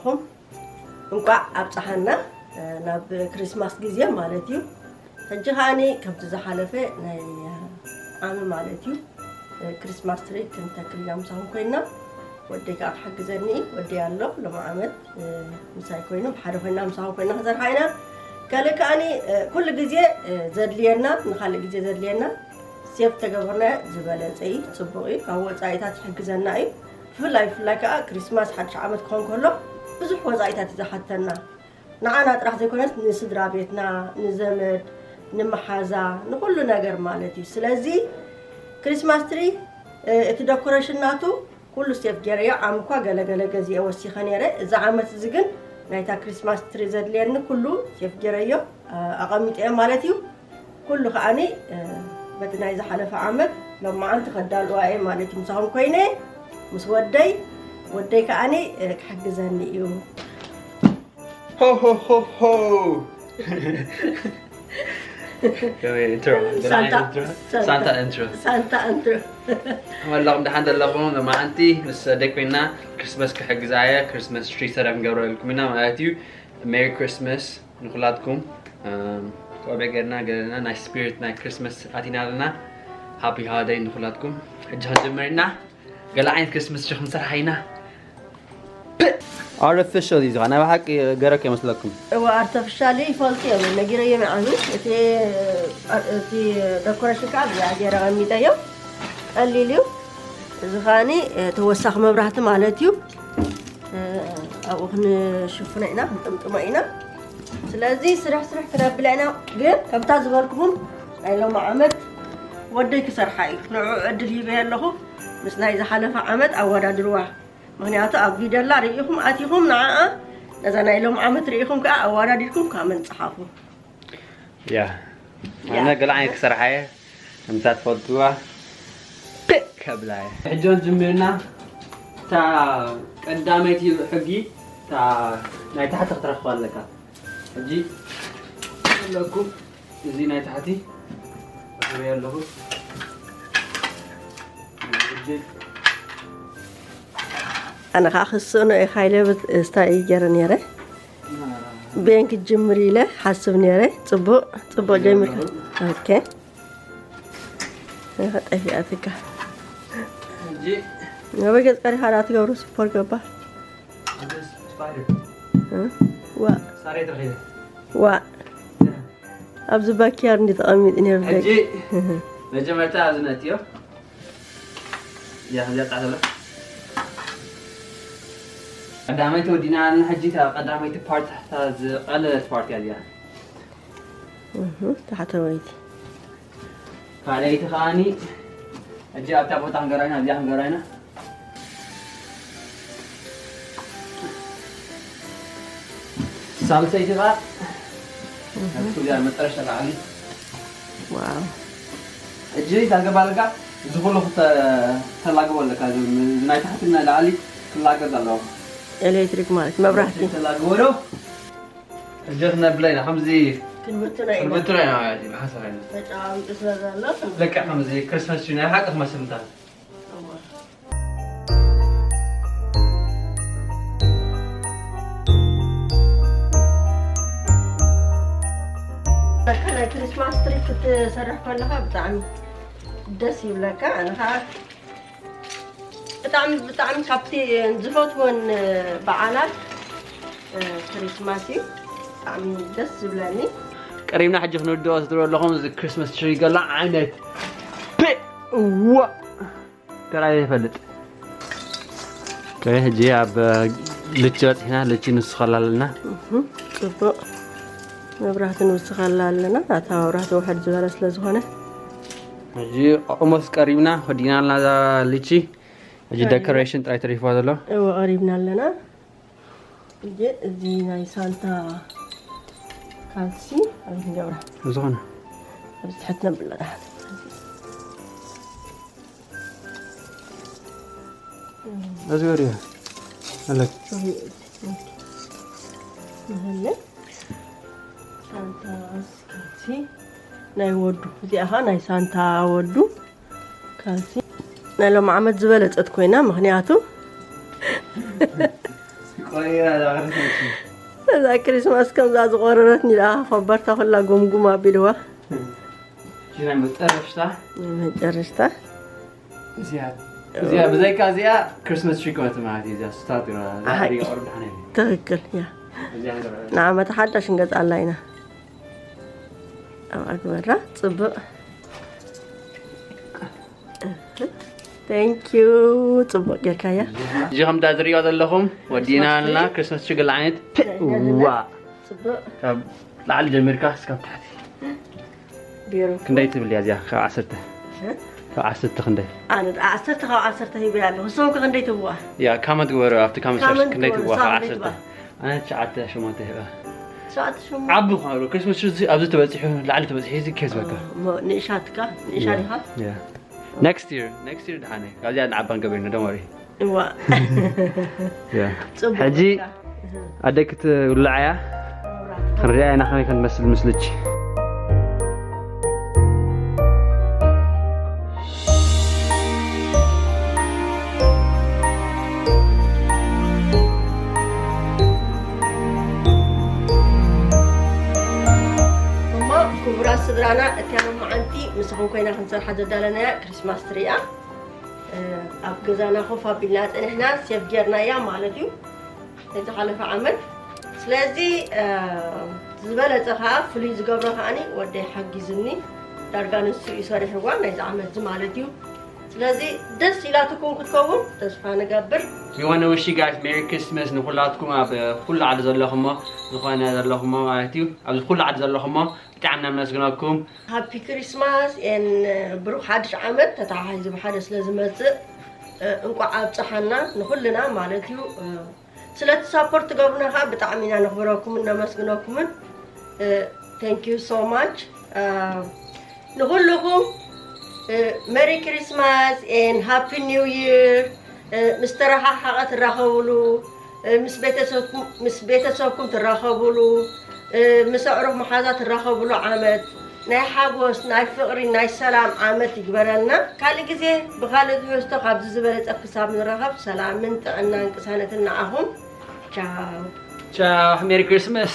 እንቋዕ ኣብፀሓና ናብ ክሪስማስ ግዜ ማለት እዩ። ሕጂ ከዓኒ ከምቲ ዝሓለፈ ናይ ዓሚ ማለት እዩ ክሪስማስ ትሪ ክንተክል ኢና ምሳኹም ኮይና። ወደይ ከዓ ክሕግዘኒ እዩ። ወደይ ኣሎ ሎሚ ዓመት ምሳይ ኮይኑ ብሓደ ኮይና ምሳኹም ኮይና ክሰርሓ ኢና። ካልእ ከዓኒ ኩሉ ግዜ ዘድልየና ንካልእ ግዜ ዘድልየና ሴፍ ተገበርና ዝበለፀ እዩ፣ ፅቡቅ እዩ። ካብ ወፃኢታት ይሕግዘና እዩ። ብፍላይ ብፍላይ ከዓ ክሪስማስ ሓድሽ ዓመት ክኾን ከሎ ብዙሕ ወፃኢታት እዩ ዝሓተና። ንዓና ጥራሕ ዘይኮነስ ንስድራ ቤትና፣ ንዘመድ፣ ንመሓዛ፣ ንኩሉ ነገር ማለት እዩ። ስለዚ ክሪስማስ ትሪ እቲ ደኮሬሽን ናቱ ኩሉ ሴፍ ገይረዮ። ዓም እኳ ገለገለ ገዚኤ ወሲኸ ነይረ። እዚ ዓመት እዚ ግን ናይታ ክሪስማስ ትሪ ዘድልየኒ ኩሉ ሴፍ ገይረዮ ኣቐሚጠዮ ማለት እዩ። ኩሉ ከዓኒ በቲ ናይ ዝሓለፈ ዓመት ሎማዓንቲ ከዳልዋ እየ ማለት እዩ። ምሳኹም ኮይነ ምስ ወደይ፣ ወደይ ከዓኒ ክሕግዘኒ እዩ። ሆ ሆ ሆ ሆ። Can we intro? Can I ሳንታ intro? ሳንታ- ሳንታ intro. ሳንታ እንትሮ መላኹም ደሓን ዘለኹም? ሎማዓንቲ ምስ ደቂ ኮይና ክሪስመስ ክሕግዛ እየ። ክሪስመስ ትሪ ሰራም ገብረልኩም ኢና ማለት እዩ። ሜሪ ክሪስመስ ንኩላትኩም። ቆቢዕ ገርና ገለና ናይ ስፒሪት ናይ ክሪስመስ ኣቲና ኣለና። ሃፒ ሃሊደይ ንኩላትኩም። ሕጂ ክንጀምር ኢና። ገለ ዓይነት ክሪስመስ ትሪ ክንሰርሓ ኢና። ኣርቲፊሻል እዩ ዝኾነ ናይ ብሓቂ ገረክ ይመስለኩም። እዋ ኣርቲፊሻል ይፈልጡ እዮም ነጊረዮም ይዓኑ። እቲ እቲ ደኮሬሽን ከዓ ብዚኣ ገይረ ቀሚጠዮ። ቀሊል እዩ። እዚ ከዓኒ ተወሳኺ መብራህቲ ማለት እዩ። ኣብኡ ክንሽፍኖ ኢና ክንጥምጥሞ ኢና። ስለዚ ስርሕ ስርሕ ክነብላ ኢና። ግን ከምታ ዝበልኩኹም ናይ ሎሚ ዓመት ወደይ ክሰርሓ እዩ። ንዑ ዕድል ሂበ ኣለኹ። ምስ ናይ ዝሓለፈ ዓመት ኣወዳድርዋ። ምክንያቱ ኣብ ቪደላ ርኢኹም ኣቲኹም ንዓኣ ነዛ ናይ ሎም ዓመት ርኢኹም ከዓ ኣዋዳዲድኩም ካመን ፀሓፉ። ያ ኣነ ገለ ዓይነት ክሰርሓ እየ። ከምታ ትፈልጥዋ ፒክ ከብላ እየ። ሕጆን ጅምርና እታ ቀዳመይቲ ሕጊ እታ ናይ ታሕቲ ክትረኽባ ኣለካ። ሕጂ ኣለኩም እዚ ናይ ታሕቲ ኣኽብሬ ኣለኹ። ኣነ ከዓ ክስእኖ እየ ካይለ ስታይ ገይረ ነይረ። ቤን ክጅምር ኢለ ሓስብ ነይረ። ፅቡቅ ፅቡቅ ጀሚርካ። ኦኬ ጠፊኣትካ። ሕጂ ነበ ገፅ ቀሪኻ ዳ ትገብሩ ስፖር ገባ እዚ ስፓይደር ዋ ሳሬት ረኺበ። ዋ ኣብዚ ባክያር እንዲ ተቐሚጥ ነይሩ። ሕጂ መጀመርታ ኣብዚ ነእትዮ። እዚኣ ከምዚኣ ጣዕሰላ። ቀዳመይቲ ወዲና ኣለና። ሕጂ እታ ቀዳመይቲ ፓርት እታ ዝቐለለት ፓርት እያ እዚኣ። እህ፣ ታሕተወይቲ ካልኣይቲ ከዓኒ ሕጂ ኣብታ ቦታ ክንገራ ኢና፣ ኣብዚኣ ክንገራ ኢና። ሳልሰይቲ ከዓ ኣብቲ እዚኣ መጠረሻ ላዕሊ። ዋው ሕጂ እንታይ ገባልካ? እዚ ኩሉ ክተ- ክተላግቦ ኣለካ። እዚ ናይ ታሕቲ ናይ ላዕሊ ክላገብ ኣለዎ። ኤሌክትሪክ ማለት መብራህቲ ተላግቦ ዶ? ሕጂ ክነብላ ኢና። ከምዚ ክንብትና ኢና። ክንብትና ኢና ማለት እዩ። ብሓሳብ ኢና። ተጫዋዊጡ ስለ ዘሎ ልክዕ ከምዚ ክርስመስ ትሪ ናይ ሓቂ ክመስል እንታ። ለካ ናይ ክሪስማስ ትሪ ክትሰርሕ ከለኻ ብጣዕሚ ደስ ይብለካ። ኣነ ከዓ ብጣዕሚ ብጣዕሚ ካብቲ ዝፈትወን በዓላት ክሪስማስ እዩ። ብጣዕሚ ደስ ዝብለኒ። ቀሪብና ሕጂ ክንውድኦ ዝድሮ ኣለኹም። እዚ ክሪስማስ ትሪ ገላ ዓይነት ዋ ተራእየ ይፈልጥ። ኦኬ፣ ሕጂ ኣብ ልቺ በፂሕና፣ ልቺ ንስኸላ ኣለና። እህ፣ ፅቡቅ መብራህቲ ንውስኸላ ኣለና። ናታ መብራህቲ ውሕድ ዝበለ ስለ ዝኾነ ሕጂ ኦልሞስት ቀሪብና፣ ወዲእና ኣለና እዛ ልቺ። ሕጂ ደኮሬሽን ጥራይ ተሪፍዋ ዘሎ። እወ ቀሪብና ኣለና። ሕጂ እዚ ናይ ሳንታ ካልሲ ኣብዚ ንገብራ ዝኾነ ኣብዚ ትሕት ነብላ። እዚ ወዲያ ኣለክ ንህለ ሳንታ ካልሲ ናይ ወዱ፣ እዚኣ ኸዓ ናይ ሳንታ ወዱ ካልሲ ናይ ሎም ዓመት ዝበለጸት ኮይና፣ ምኽንያቱ እዛ ክሪስማስ ከምዛ ዝቆረረትኒ ደኣ ኮበርታ ኩላ ጉምጉም ኣቢልዋ። እዚና መጨረሽታ መጨረሽታ እዚኣ እዚኣ ብዘይካ እዚኣ ክርስማስ ትሪ ኮነት ማለት እዩ። እዚኣ ስታት ግራ ኣይ። ሪጋ ኦርድ ሓነ ትክክል እያ። እዚኣ ንገራ ንዓመት ሓዳሽ ንገዝኣላ ኢና። ኣብ ኣግበራ ፅቡቅ። Thank you። ፅቡቅ ጌርካያ። እዚ ከምታ ዝሪኦ ዘለኹም ወዲና ኣለና። ክርስማስ ትሪ ገለ ዓይነት ዋ ፅቡቅ ካብ ላዕሊ ጀሚርካ እስካብ ታሕቲ ቢሮ ክንደይ ትብል እያ እዚኣ? ካብ ዓሰርተ ካብ ዓሰርተ ክንደይ? ኣነ ደኣ ዓሰርተ ካብ ዓሰርተ ሂበያ ኣለኹ። ንስኹም ከ ክንደይ ትብዋ? ያ ካመንት ግበሩ። ኣብቲ ካመንት ካመንት ሴክሽን ክንደይ ግበሩ። ትብዋ? ካብ ንስኻ ክንደይ ዓሰርተ ትብዋ? ኣነ ትሽዓተ ሸሞንተ ይህባ። ትሽዓተ ሸሞንተ ዓቢ ኳ ኣብዚ ተበፂሑ ላዕሊ ተበፂሑ እዚ ኬዝ በቃ እሞ ንእሻትካ ንእሻ ዲኻ? ያ ኔክስት ይር ኔክስት ይር ድሓነ ካብዚኣ ንዓባን ገበርና ደንወሪ እዋ ያ ፅቡቅ ሕጂ ኣደይ ክትውልዓያ ክንሪኣ ኢና ከመይ ከንመስል ምስልች እሞ ክቡራት ስድራና እቲያ መዓንቲ ምሳኹም ኮይና ክንሰርሓ ዘዳለናያ ክሪስማስ ትሪያ ኣብ ገዛና ኮፍ ኣቢልና ፀኒሕና ሴፍ ጌርናያ ማለት እዩ። ናይ ዝሓለፈ ዓመት ስለዚ ዝበለፀ ከዓ ፍሉይ ዝገብሮ ከዓኒ ወደይ ሓጊዝኒ ዳርጋ ንሱ እዩ ሰሪሕዋ ናይዚ ዓመት እዚ ማለት እዩ። ስለዚ ደስ ኢላትኩም ክትከውን ተስፋ ንገብር። We want to wish you guys Merry Christmas ንኩላትኩም ኣብ ኩሉ ዓዲ ዘለኹሞ ዝኾነ ዘለኹሞ ማለት እዩ ኣብዚ ኩሉ ዓዲ ዘለኹሞ ብጣዕሚ እናመስግነኩም ሃፒ ክሪስማስ ን ብሩክ ሓድሽ ዓመት ተተሓሒዙ ብሓደ ስለ ዝመፅእ እንቋዕ ኣብፀሓና ንኩልና ማለት እዩ። ስለቲ ሳፖርት ትገብሩና ከዓ ብጣዕሚ ኢና ነኽብረኩምን ነመስግነኩምን። Thank you so much ንኩልኩም። Merry Christmas and Happy New Year። ምስ ተረሓሓቐ ትራኸብሉ ምስ ቤተሰብኩም ትራኸብሉ ምስ ኣዕሩኽ መሓዛ ትራኸብሉ ዓመት ናይ ሓጎስ ናይ ፍቕሪ ናይ ሰላም ዓመት ይግበረልና። ካልእ ግዜ ብኻልእ ትሕዝቶ ካብዚ ዝበለፀ ክሳብ ንራኸብ ሰላምን ጥዕናን ቅሳነትን ንዓኹም። ቻው። ቻው ሜሪ ክሪስማስ